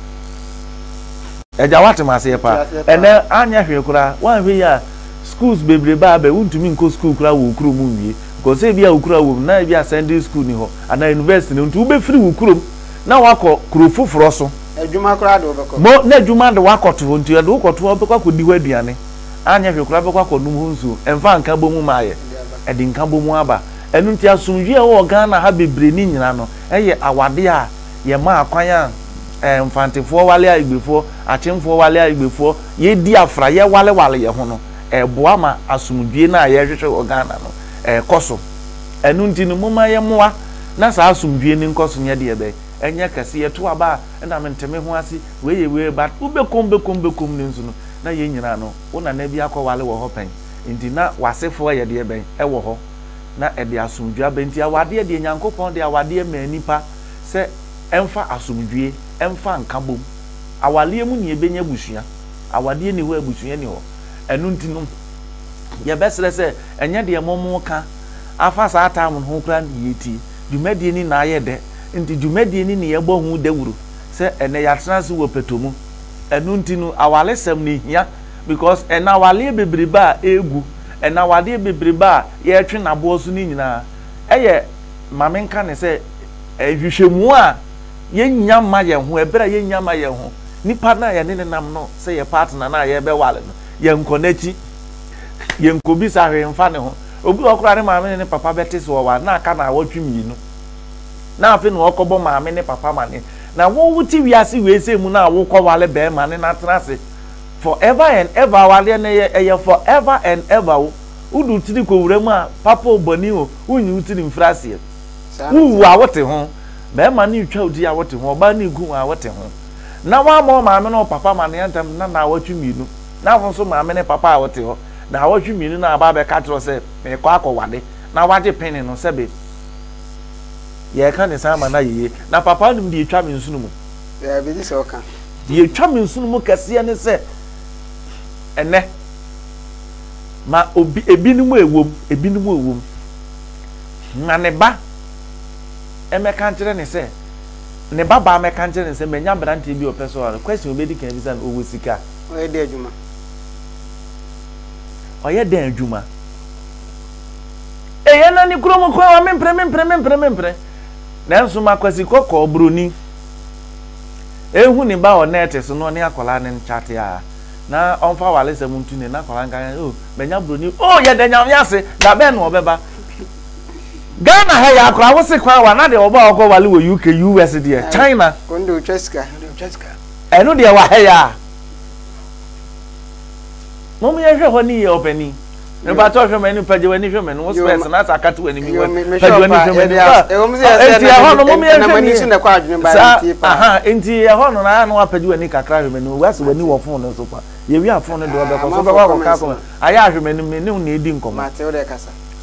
Agya, woate me aseɛ paa? Ɛnnɛ, anyɛ hwee koraa, woanhwɛ yie a, schools bebrebe a aba yi, wontumi nkɔ school koraa wɔ wo kurom nwie. Because sɛ ebia wo kuro a wowɔ mu no, na ebia secondary school nni hɔ, anaa university nni hɔ, nti wobɛfiri wo kurom na woakɔ kuro foforɔ so. Adwuma koraa de wobɛkɔ. Mo, na adwuma de wo akɔto hɔ, nti ɛde wo kɔto hɔ a, wobɛkɔ akɔdi hɔ aduane. Anyɛ hwee koraa, wobɛkɔ akɔnom hɔ nsuo. Ɛmfa nkabom mmaeɛ. Ɛde nkabom aba. Ɛno nti asomdwie a ɛwɔ Ghana ha bebree ne nyina no yɛ awadeɛ a yɛmaa kwan a ɛɛ Mfantefoɔ wale Ayigbefoɔ, Akyemfoɔ wale Ayigbefoɔ, yɛdi afra, yɛwalewale yɛn ho no, ɛboa ma asomdwie no a yɛrehwehwɛ wɔ Ghana no ɛrekɔ so. Ɛno nti no momma yɛmmoa na saa asomdwie no nkɔ so nyɛ deɛ bɛn? Ɛnyɛ kɛse. Yɛto aba a ɛna mente me ho ase, wei yɛ wei but wobɛkom bɛkom bɛkom no nso no na yɛn nyinaa no wo nana bi akɔwale wɔ hɔ pɛn nti na w'asefoɔ yɛ deɛ bɛn? Ɛwɔ hɔ. na ɛde asomdwoe aba. Enti awadeɛ deɛ, Nyankopɔn de awadeɛ maa nnipa sɛ ɛmfa asomdwoe, ɛmfa nkabom. Awareɛ mu na yɛbɛnya abusua. Awadeɛ nni hɔ a, abusua nni hɔ. Ɛno nti no, yɛbɛsrɛ sɛ ɛnyɛ deɛ mo moka afa saa time no ho koraa na yɛtie. Dwumadie no na ayɛ dɛ, nti dwumadie no na yɛbɔ ho dawuro sɛ ɛnnɛ yɛatena ase wɔ pɛtɔ mu. Ɛno nti no, awaresɛm no ɛhia because ɛnnɛ awareɛ bebrebe a ɛregu, Ɛna awadeɛ bebrebe a yɛretwe no aboɔ so no nyinaa, ɛyɛ, ma menka no sɛ, nhwehwɛmu a yɛnnya mma yɛn ho, ɛberɛ a yɛnnya mma yɛn ho. Nipa no a yɛne no nam no sɛ yɛ partner no a yɛrebɛware no, yɛnkɔ n'akyi, yɛnkɔbisa hwee mfa ne ho. Obi wɔ hɔ koraa ne maame ne ne papa bɛte sɛ ɔware na aka naawɔtwe mmienu, na afei na ɔrekɔbɔ maame ne papa amaneɛ. Na wo wote wiase wei sei mu no a wokɔware barima ne no atena ase For ever and ever awareɛ no ɛyɛ ɛyɛ for ever and ever o wode wo tiri kɔ wura mu a papa o bɔne o wonyi wo tiri mfiri aseɛ Saa na wowu ɛteɛ. a wote ho. Barima no retwa wo ti a wote ho, ɔbaa no reku wo a wote ho. Na woammɔ wo maame ne wo papa amanneɛ ntɛm na naawɔtwe mmienu, na wo nso maame ne papa a wote hɔ, naawɔtwe mmienu na aba abɛka akyerɛ wo sɛ merekɔ akɔware, na woagye pene no sɛbe yɛreka ne saa ama no ayɛ yie. Na papa nim deɛ ɛtwa me nsono mu. Daabi, gye sɛ ɔka. Deɛ ɛtwa me nsono mu kɛseɛ ne sɛ, ɛnɛ, ma obi, ebinom a ɛwom, ebinom a ɛwom, ma ne ba mmɛka nkyerɛ ne sɛ, ne ba baa mmɛka nkyerɛ ne sɛ, manya aberanteɛ bi a ɔpɛ sɛ ɔware. Question obɛdi kan bisa no, ɔwɔ sika? Ɔyɛ dɛn adwuma? Ɔyɛ dɛn adwuma? Ɛyɛ na ne kurom kwan wa mempere mempere mempere mempere. Nanso ma Kwasi Kɔkɔɔ broni ehu ne ba wɔ nɛɛte so na ɔne akwadaa no nkyate a na ɔmfa awaresɛm nto ne na akwadaa nka oh manya broni oh yɛda nyame ase da bɛn na ɔbɛba Ghana ha yɛ akora wo se kwan wa na deɛ ɔba ɔkɔ wale wɔ UK US deɛ China ɛno deɛ wɔ ha yɛ a mom yɛhwɛ hɔ ne yɛ ɔpanin Mepakyɛw hwɛ m'anim, pagya w'ani hwɛ m'anim, wo spɛs na asa akate w'anim yi, pagya w'ani hwɛ m'anim. Enti ɛhɔ no, mom yɛnhwɛ ni. Saa, aha, enti ɛhɔ no na ayɛ na wapagya w'ani kakra hwɛ m'anim, wasi w'ani wɔ fon no so kwa. Yɛwie a fon no deɛ ɔbɛkɔ so, wobɛkɔ akɔka akɔma, ayɛ ahwɛ m'anim, me ne wo na edi nkɔmmɔ.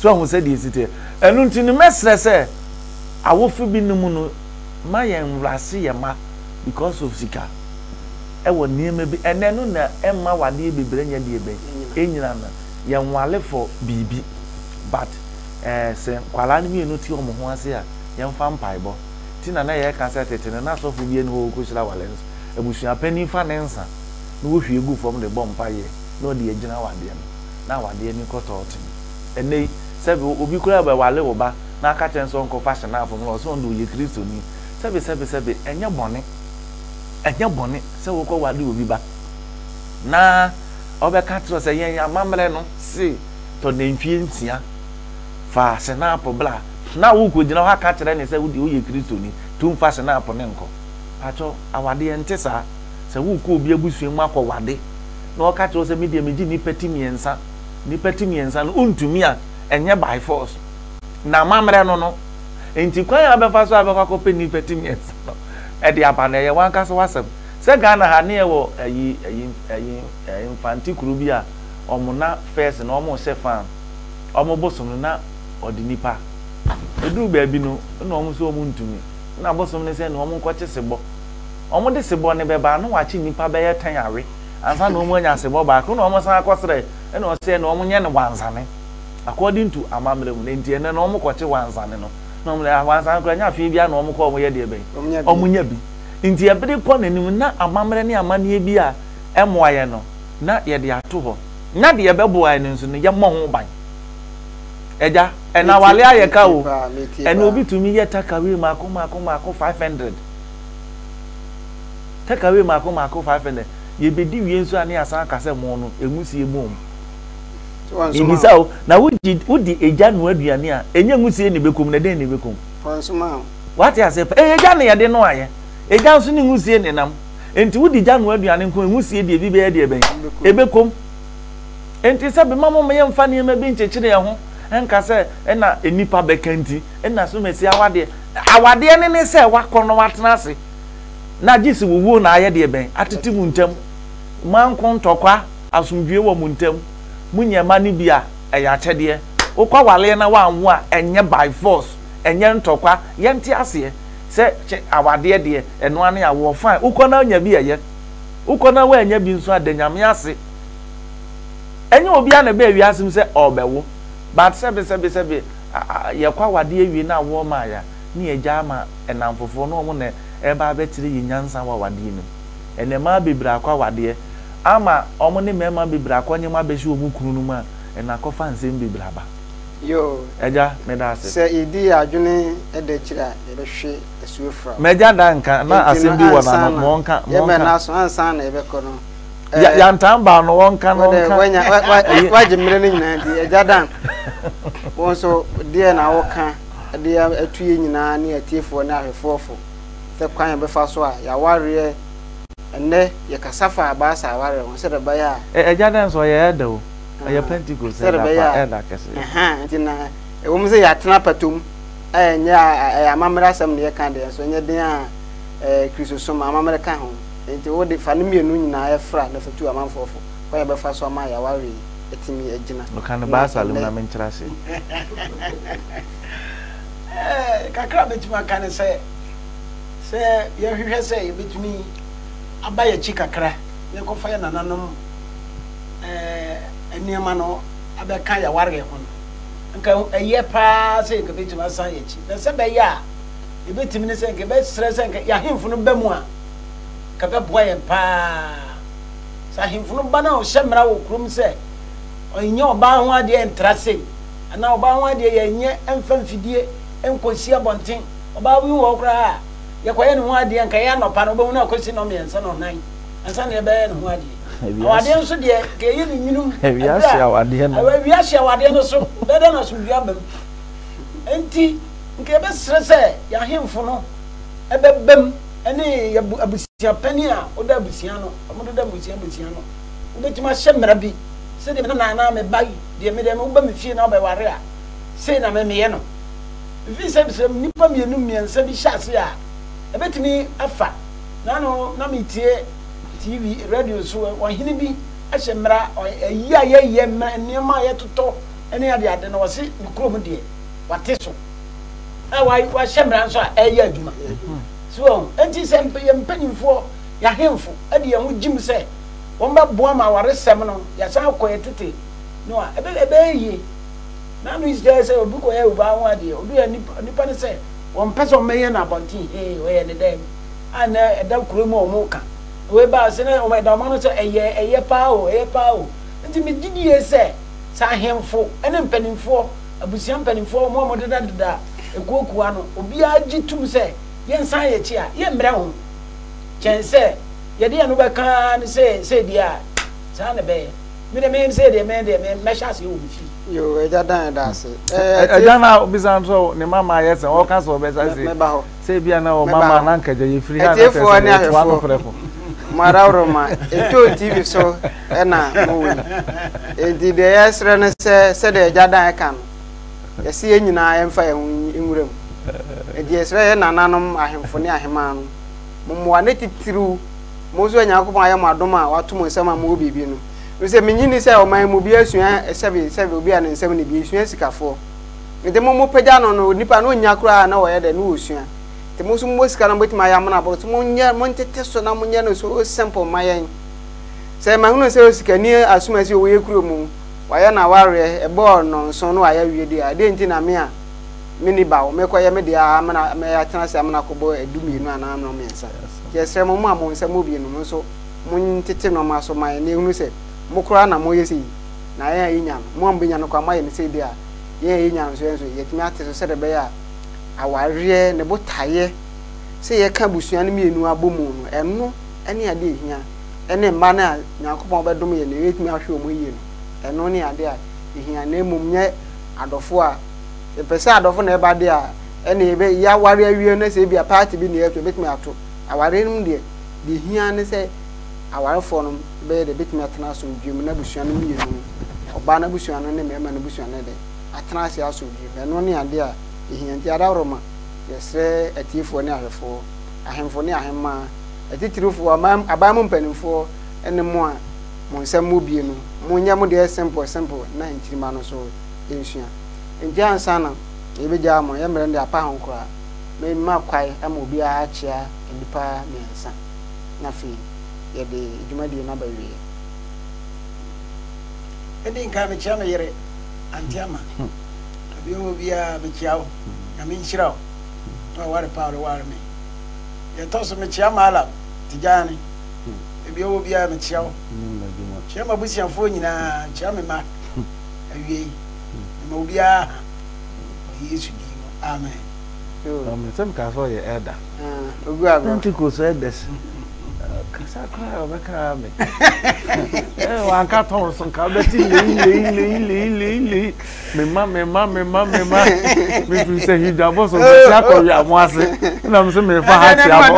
So ahu sɛdeɛ esi teɛ. Ɛno nti no, mɛsrɛ sɛ awofo binom no, ma yɛn nwurase yɛn mma because of sika. Ɛwɔ nneɛma bi, ɛnɛ no na ɛmma wadeɛ bebree nyɛ deɛ bɛn, ɛnyina no, yɛnwale for biribi, but eh, sɛ nkwadaa no mmienu te wɔn ho ase a, yɛmfa mpaebɔ. Nti na na yɛka sɛ tete no, na sɔfo bi ani hɔ ɔrekɔhyira wale no, abusua panin fa ne nsa na wɔhwie gu fam de bɔ mpaeɛ na ɔde agyina awadeɛ no, na awadeɛ no kɔ tɔɔten. Ɛnnɛ yi, sɛbe obi koraa bɛwale wo ba na aka kyerɛ no sɛ ɔnkɔfa hyenaafo mmra, ɔse ɔno deɛ ɔyɛ Kristoni. Sɛbe sɛbe sɛbe, ɛnyɛ bɔne. Ɛnyɛ bɔne sɛ wokɔware obi ba na ɔbɛka kyerɛ sɛ yɛn amammerɛ no se tɔ nantwie nsia fa senaapo bla na wokɔgyina hɔ aka kyerɛ ne sɛ wodeɛ woyɛ Kristoni tu mfa senaapo ne nkɔ. Pakyɛw, awadeɛ nte saa. Sɛ wokɔ obi abusua mu akɔwade na ɔka kyerɛ wo sɛ medeɛ megye nnipa ti mmiɛnsa, nnipa ti mmiɛnsa no wontumi a, ɛnyɛ by force. Na amammerɛ no no. Nti kwan a wobɛfa so a wobɛkɔ akɔpɛ nnipa ti mmiɛnsa no ɛde aba no ɛyɛ w'ankasa w'asɛm. Sɛ Ghana ha ne yɛwɔ ɛyi ɛyi ɛyi ɛyi Mfante kuro bi a wɔn na first no wɔn hyɛ fan wɔn bosom no na ɔde nipa eduru baabi no na wɔn nso wɔn ntumi na bosom no sɛ na wɔn nkɔkye sebɔ wɔn de sebɔ no bɛba na wakye nipa bɛyɛ tɛn awe ansa na wɔn anya sebɔ baako na wɔn san akɔsrɛ ɛna ɔsɛ na wɔn nyɛ no wansane according to amammerɛ mu no nti ɛnɛ no wɔn kɔkye wansane no na wɔn ah wansane koraa nyɛ afei biara na wɔn kɔ wɔn yɛ deɛ bɛn wɔn nya bi nti ɛbere kɔ n'anim na amammerɛ ne amanneɛ bi a ɛmoa yɛn no na yɛde ato hɔ na deɛ ɛbɛboa yɛn no nso no yɛmmɔ ho ban ɛgya ɛna wale ayɛ ka o ɛna obi tumi yɛ takaway mako mako mako 500 takaway mako mako 500 yɛbɛdi wie nso a ne yɛasan aka sɛ mo no ɛmu sie mu Mebisa wo, na wogye wode egya noa aduane a, ɛnyɛ nwusie na ɛbɛkɔ mu, na ɛdɛn na ɛbɛkɔ mu? Wate aseɛ pa? Ɛyɛ gya na yɛde noaeɛ. Egya nso ne nwusie na ɛnam. Enti wode gya noa aduane nko, nwusie deɛ ebi bɛyɛ deɛ bɛn? Ɛbɛkɔ mu. Enti sɛ bema mo yɛmfa nneɛma bi nkyekyere yɛn ho nka sɛ ɛna nnipa bɛka nti, ɛna so masi awadeɛ. Awadeɛ ne ne sɛ wakɔ na watena ase na gye sɛ wɔwuo na ayɛ deɛ bɛn? Atete mu ntam. Manko ntɔkwa. Asomdwoeɛ wɔ mo ntam. Monyɛ mma no bi a, ɛyɛ akyɛdeɛ. Wokɔ awareɛ na woanwo a, ɛnyɛ by force, ɛnyɛ ntɔkwa. Yɛnte aseɛ sɛ kyɛ awadeɛ deɛ, ɛno ara ne awoɔ. Fine, wokɔ na wonya bi a, ɛyɛ. Wokɔ na woannya bi nso a, da Nyame ase. Ɛnyɛ obiara na ɛbaa wiase mu sɛ ɔrebɛwo. But sɛbe sɛbe sɛbe, yɛkɔ awadeɛ wie na awoɔ ma yɛn a, ne yɛagya ama nnamfofoɔ na wɔn na ɛreba abɛkyerɛ yɛn nyansa wɔ awadeɛ no mu. Ɛnnɛ mmaa bebree akɔ awadeɛ ama wɔn ne mmarima bebree akɔ nneɛma abɛhyɛ wɔn kununom a, ɛna akɔfa nsɛm bebree aba. Yoo. Agya, meda ase. Sɛ yɛdi yɛn adwene da akyiri a, yɛbɛhwe asuo fra o. M'agya da nka, na Enti no asɛm bi wɔ ansa n'ano, na ma ɔnka, ma yɛbɛn ɔnka. n'aso, ansa na yɛbɛkɔ no, Ya, ɛɛ, yantan baa no, ɔnka na wo dɛ ɔnka. woanya, wa, wa, Ɛyi. wagye mmerɛ no nyinaa nti, Agya Dan, wo nso deɛ na woka de atu yɛn nyinaa ne atiefoɔ ne ahwɛfoɔ fo sɛ kwan a yɛbɛfa so a yɛawareɛ Ɛnnɛ, yɛkasa fa abaasa awareɛ ho sɛdeɛ ɛbɛyɛ a. Ɛ Agya dɛn nso ɔyɛ elder o, ɔyɛ Pentecost Sɛdeɛ elder ɛbɛyɛ pa, a, elder kɛse. ɛhaa, nti na ɛwɔ mu sɛ yɛatena apata mu, Ɛnyɛ ɛyɛ amammerɛ asɛm na yɛka deɛ, nso ɛnyɛ den a ɛɛ Kristosom amammerɛ ka ho. Enti wo de fa ne mmienu nyinaa fra na fa tu amanfoɔ fo kwan a yɛbɛfa so ama yɛn awareɛ yi atumi agyina. Ɔka no Na Baasal mu ɛnnɛ. na menkyerɛ ase. Ɛɛ, kakra a mɛtumi aka ne sɛ, sɛ yɛhwehwɛ sɛ yɛbɛtumi aba yɛn akyi kakra na yɛkɔfa yɛn nananom ɛɛ nneɛma no abɛka yɛn awareɛ ho no, nka ɛyɛ paa sɛ nka bɛtumi asan yɛn akyi. Na sɛ bɛyɛ a yɛbɛtumi ne sɛ nka yɛbɛsrɛ sɛ nka yɛn ahemfo no ba mu a, nka bɛboa yɛn paa. Sɛ ahemfo no ba na ɔhyɛ mmara wɔ kurom sɛ ɔnyɛ ɔbaa ho adeɛ ntra sei, anaa ɔbaa ho adeɛ yɛnyɛ mfa mfidie nkɔsi abɔnten. Ɔbaa bi wɔ hɔ koraa a, yɛkɔyɛ ne ho adeɛ nka ɛyɛ anɔpa no, wobɛhu no akɔsi nnɔnmiɛnsa nnɔnnan ansa na yɛbɛyɛ ne ho adeɛ. Awadeɛ nso deɛ, nka ɛyɛ ne nwunum. Awia hye awadeɛ no. Awia hye awadeɛ no so, bɛyɛ dɛn na asomdwoeɛ aba mu? Enti, nka yɛbɛsrɛ sɛ yɛn ahemfo no bɛba mu ne yɛn abusua panin a ɔda abusua ano, wɔdeda mmusua abusua ano, wobɛtumi ahyɛ mmara bi sɛdeɛ me nana anaa me ba yi deɛ me deɛ woba me fie na wobɛware a, sei na me meyɛ no. Ɛfiri sɛ sɛ nnipa mmienu mmiɛnsa bi hyɛ ase a, ɛbɛtumi afa. Nano na metie TV, radio so, ɔhene bi ahyɛ mmara, ayi a yɛyɛ, nneɛma a yɛtotɔ ne adeade no, ɔse ne kurom deɛ, wate so. A wahyɛ mmara nso a ɛyɛ adwuma. So wɔn, enti sɛ yɛn mpanyinfoɔ, yɛn ahemfo de yɛn ho gyim sɛ wɔn bɛboa ma awaresɛm no, yɛasan akɔ yɛn tete no a, ɛbɛyɛ yie. N'ano yi kyerɛ sɛ obi kɔyɛ ɔbaa ho adeɛ, obi yɛ nipa nipa no sɛ wɔmpɛ sɛ wɔbɛyɛ no abɔnten hee, ɔyɛ ne dɛm a na ɛda kuro mu a wɔka. Wei baa sɛ na wɔn ɛda wɔn ano sɛ ɛyɛ ɛyɛ paa o, ɛyɛ paa o. Nti megye die sɛ sɛ ahemfo ne mpanimfoɔ, abusua mpanimfoɔ, wɔn a wɔdedadeda ekuokuo ano, obiara gye tom sɛ yɛnsan yɛn akyi a, yɛmmrɛ ho kyɛn sɛ yɛde yɛn ano bɛka ara ne sɛ sɛ deɛ a saa na ɛbɛyɛ. Me deɛ me sɛ deɛ me deɛ me mɛhyɛ aseɛ wɔ me fie. Yoo agya Dan yɛda ase. Ɛɛ Agya na obisa nso ne mama ayɛ sɛ ɔka sɛ ɔbɛsa se mɛba hɔ. Sɛ ebia na wɔ Mɛba mama hɔ. na anka agya yɛfiri ha na kyerɛ Atiefoɔ sɛ ne yɛtoa no ahwɛfoɔ prɛko. mo adaworoma Etoo TV so ɛna mo wɔ yi. Enti deɛ yɛsrɛ ne sɛ sɛdeɛ agya Dan ɛka no yɛse yɛn nyinaa yɛmfa yɛn ho nwura mu. Enti yɛsrɛ yɛn nananom ahemfo ne ahemaa no mommoa ne titiriw Mo nso Onyankopɔn ayɛ mo adom a wato mo nsam a mowɔ biribi no. Efisɛ minnye nni sɛ ɔman yi mu obiara sua sɛbe sɛbe obi a ne nsam nni bi, esua sikafoɔ. Enti mo mopagya no no, onipa no onnya koraa na ɔyɛ dɛn na ɔsua. Nti mo nso mowɔ sika na mobɛtumi ayɛ amena aboro so, monyɛ, montete so na monyɛ no so simple mma yɛn. Sɛ mahunu sɛ osikani asomasi a ɔwɔ yɛ kuro mu, wayɛ n'awareɛ, ɛbɔɔ nnɔnson na wayɛ awie deɛ a, ɛdeɛn nti na me a menni ba wɔ, mekɔyɛ me deɛ ara amena, mɛatena ase amena akɔbɔ dumienu anaa nnɔnmiɛnsa. Nti yɛsrɛ mo, mo a mo nsa mu bi no, mo nso montete nnoɔma so ma yɛn na yɛhunu sɛ mo koraa na moyɛ sei, na yɛn a yɛnya no, mo a mobɛnya no koraa moayɛ no sei deɛ a, yɛn a yɛnya no nso, yɛn nso yɛatumi ate so sɛdeɛ ɛbɛyɛ a awareɛ, ne botaeɛ sɛ yɛka abusua no mmienu abɔ mu no, ɛno ne adeɛ a ɛhia, ɛne mma no a Nyankopɔn bɛdom yɛn na yɛatumi ahwɛ wɔn yie no, ɛno ne adeɛ a ɛhia, na mmom nyɛ adɔfoɔ a, yɛpɛ sɛ adɔfo na ɛba deɛ a, ɛne yɛbɛ yɛaware awie no sɛ ebia party bi na yɛto yɛbɛtumi ato awareɛ no mu deɛ deɛ ɛhia ne sɛ awarefoɔ no bɛyɛ deɛ bɛtumi atena asomdwoeɛ mu na abusua no mmienu no ɔbaa no abusua no ne mmarima no abusua no de atena ase asomdwoeɛ mu ɛno ne adeɛ a ɛhia nti adaworoma yɛsrɛ atiefoɔ ne ahwɛfoɔ ahemfo ne ahemmaa atitirifoɔ aban aban mu mpanimfoɔ ne mo a mo nsɛm mu bie no monyɛ mo deɛ simple simple na nkyirimma no nso nsua nti ansa na Yebegyaa mo, yɛn mmerɛ no deɛ apa ho koraa. Mema kwae ama obiara akyea nnipa mmiɛnsa, na afei yɛde dwumadie no aba awieɛ. Medi nkan mekyea me yere, Auntie Ama. Baabi a ɔwɔ biara mekyea wo. Nyame nhyira wo na waware pa a wode ware me. Deɛ ɛtɔ so mekyea Mallam Tijani. Baabi a ɔwɔ biara mekyea wo. Kyea m'abusuafoɔ nyinaa, kyea me mma. Awiei, mema obiara ha. Wɔ Yesu din mu, amen. Amen. Sɛ mekaa sɛ ɔyɛ elder. Ah, ogu agorɔ. Pentecost elders. Kasa koraa ɔbɛka amen. Eh, wanka tɔn so nka bɛte lei lei lei lei lei lei. Mema mema mema mema. Mefiri sɛ hidwabɔ so mesi akɔwe amo ase. Na me sɛ mefa ha kyea mo.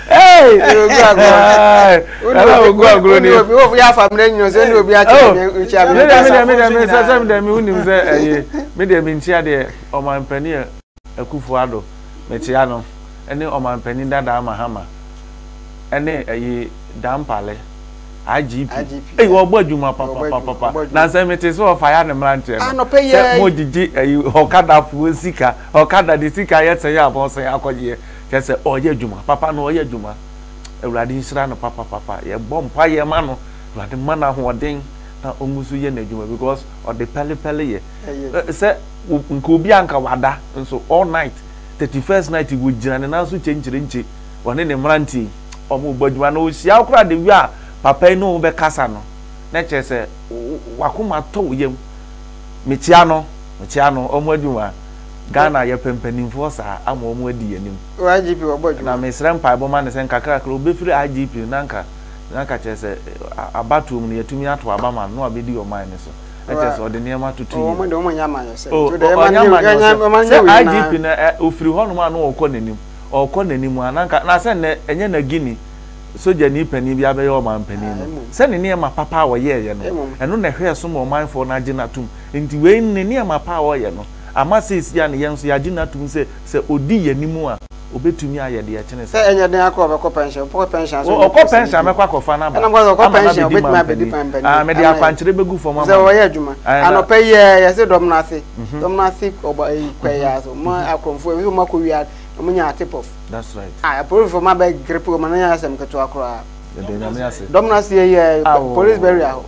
Hey! Hey! Ogu agorɔ. Nana ogu agorɔ ni. Obi obi afa mi n'enyi sɛ ɛni obi akyɛ mi nkyia mi. Mi deɛ mi deɛ mi deɛ mi sɛ sɛ mi deɛ mi wunim sɛ ɛyɛ mi deɛ mi nkyia deɛ ɔmanpanin Akufo Addo mekyia no ɛne ɔmanpanin dadaa Mahama ɛne ɛyi Dampale IGP eyi ɔbɔ adwuma papapapa na sɛ mete sɛ ɔfa ya ne mmeranteɛ no sɛ mo gyigyi ɛyi ɔkadafoɔ sika ɔkada de sika yɛ sɛn a wɔsɛn akɔgyeɛ kyɛ sɛ ɔyɛ adwuma papa no ɔyɛ adwuma awurade nhyira no papapapa yɛbɔ mpa yɛ ma no awurade ma no ahoɔden na ɔngu so yɛ n'adwuma because ɔde pɛlepɛle yɛ sɛ nka obi anka wada nso all night 31st night wɔgyina ne nan so kyenkyerenkye ɔne ne mmeranteɛ yi wɔn bɔ adwuma na ɔhyia wo koraa de wie a papa yi ne wo bɛkasa no na kyerɛ sɛ wakoma tɔ wo yam mekyia no mekyia no wɔn adwuma Ghana yɛpɛ mpanimfoɔ saa ama wɔn adi yɛn anim IGP wɔbɔ adwuma na mesrɛ mpaebɔ ma no sɛ nkakrakra ɔbɛfiri IGP no na nka na nka kyerɛ sɛ abatoɔ mu no yɛatumi ato aba ma no na wabɛdi ɔman no so na kyerɛ sɛ ɔde nneɛma toto yie wɔn de wɔn nyɛ amanyɔsɛm ɔnyɛ amanyɔsɛm sɛ IGP no ɔfiri hɔnom a na ɔkɔ n'anim Ɔrekɔ n'anim a, na anka, na sɛ nnɛ, ɛnyɛ na Guinea sogyani panin bi abɛyɛ ɔmanpanin no, sɛ ne nneɛma papa a ɔyɛeɛ no, ɛno na ɛhwɛɛ so ma ɔmanfoɔ no agye no atom. Enti wei ne nneɛma pa a ɔreyɛ no, ama seesei a no yɛn nso yɛagye no atom sɛ, sɛ ɔdi yɛn anim a, ɔbɛtumi ayɛ deɛ ɛkyene saa. Sɛ ɛnyɛ den akɔ ɔbɛkɔ pɛnhyɛn, ɔkɔ pɛnhyɛn a, sɛ ɔkɔ pɛnhyɛn a, mɛkɔ akɔfa no aba ama no abɛdi manpanin. Ah, mede akwankyerɛ bɛgu fam ama no. Sɛ ɔyɛ adwuma. Anɔpa yi ɛ, yɛse dɔm no ase. Dɔm no ase ɔba eyi kɔ yɛ aso. Mo akorɔmfoɔ, ebi mo akɔ wia. Ɔmo nya tip off. That's right. Ah, apolisifoɔ ma bɛ grip wɔn na nyɛ asɛm ketewa koraa. Yɛda Nyame ase. Dɔm no ase yɛ police barrier hɔ.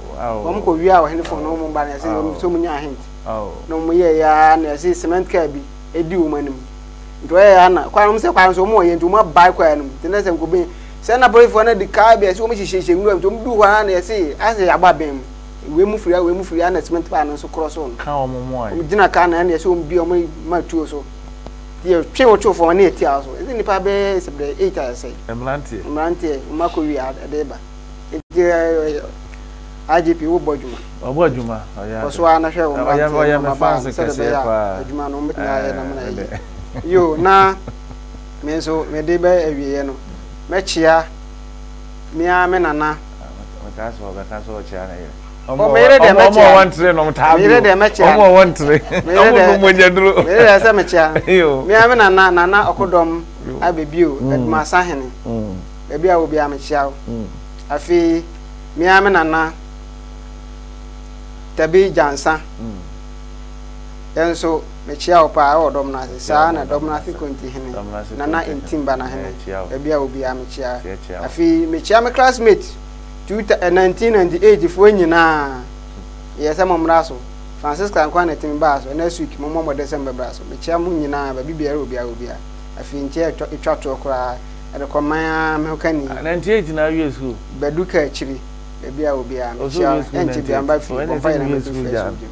Wɔn kɔ wia ɔhene fon na wɔn ba na yɛsɛ wɔn sɛ wɔn nya hint. Na wɔn yɛ ya na yɛsɛ cement car bi edi wɔn anim. Nti wɔyɛ ya na kwan wɔn sɛ kwan so wɔn wɔ yɛ nti wɔn abae kwan no mu. Nti na sɛ nkobi sɛ na polisifoɔ no de car bi yɛsɛ wɔn hyehyɛ nwura mu nti wɔn du hɔ ara na yɛsɛ asɛ yɛabɔ abɛn mu. Wei mu firi ha wei mu firi ha na cement car no nso korɔ so no. Ka wɔn mo ayɛ. Wɔn gyina car na ɛna yɛsɛ wɔn bi wɔn ma tuo so. Yɛtwe wo to fam ne yɛtia wo so. Ɛsɛ nnipa bɛyɛ sɛ bɛyɛ eight a ɛsɛe. Mmeranteɛ. Mmeranteɛ, wɔn akɔ wie ɛde ba. Nti IGP wo bɔ adwuma. Ɔbɔ adwuma, ɔyɛ ade. Kɔ so ara na hwɛ wo mmeranteɛ ne mmabaa no sɛdeɛ ɛbɛyɛ a adwuma no wɔbɛtumi ayɛ na amena yie. Yo, na me nso mede bɛ awieɛ no, mɛkyea me ara me nana. Mekaa sɛ ɔbɛka sɛ ɔkyea ne yere. Oh, me yere deɛ mɛkyea no. Me yere deɛ mɛkyea no. Ɔmo ɔwɔ ntere. Ɔmo nom mogya duro. Me yere deɛ sɛ mekyea no. Me ara me nana nana ɔkodɔm abɛbio mm. Adumasa hene. Mm. Baabi a wɔ biara mekyea wo. Mm. Afei me ara me nana Tabi Gyansa. Yɛn nso mekyea wo paa ɛwɔ dɔm no ase. Saa na dɔm no ase konti hene. Nana Ntimba na hene. Baabi a wɔ biara mekyea. Afei mekyea me classmate. 1998 foɔ nyinaa yɛ sɛ mommra so. Francisca nko ara na ɛtumi baa so. Next week mommɔ mmɔden sɛ mobɛbra so. Mekyia mo nyinaa baabi biara obiara wɔ biara. Afei nkyɛ ɛtwa ɛtwa toɔ koraa ɛde kɔ man ara me ho kani. 98 na awie school. Badu ka akyiri baabi a wɔ biara mekyia wo. Ɛnkyɛ biara mba fie bɔ mpaeɛ na mɛtumi firi school bio.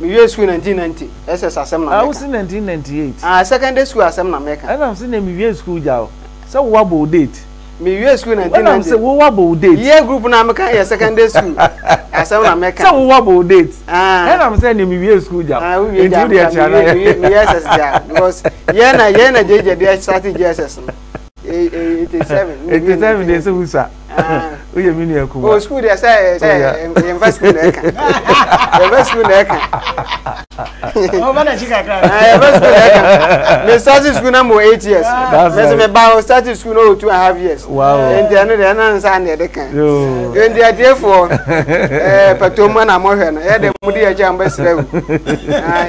Mewie school 1990 SS asɛm na Ah, mɛka. wosi 1998. Ah, secondary school asɛm na mɛka. Ɛna mese na mewie school gya wo. Sɛ wo abɔ wo date. Me wie school 1990. Ɛna sɛ wo wa bɔ wo date. Year group na meka yɛ secondary school. Asɛm na mɛka. Sɛ wo wa bɔ wo date. Ah. Ɛna sɛ ne me wie school gya. Ah, wo wie gya. Nti wo deɛ kyerɛ na yɛ. Me yɛ SS gya because yɛ na yɛ na JJ de start JSS no. 87. 87 de sɛ wusa. Woyɛ me nua kuma. Oh, school deɛ sɛ sɛ yɛmfa school na ɛka. Yɛmfa school na ɛka. Ɔba na akyi kakra. Yɛmfa school na ɛka. Me start school na mo 8 years. Me sɛ me ba start school na o 2 and a half years. Wow. Nti ɛno deɛ ɛna nsa na yɛde ka. Nti atiefoɔ ɛɛ pɛtɔ mu na mohwɛ no yɛ de mo di akyi a mo bɛsrɛ o.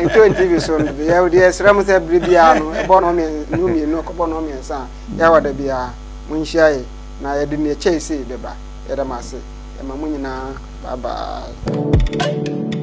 Nti TV so no yɛ deɛ srɛ mo sɛ bere biara no ɛbɔ no mmienu kɔbɔ no mmiɛnsa a yɛwɔ da biara mo nhyia yɛ. Na yɛde nea ɛkyɛe sei bɛba. Yɛda mo ase. Yɛma mo nyinaa bye bye.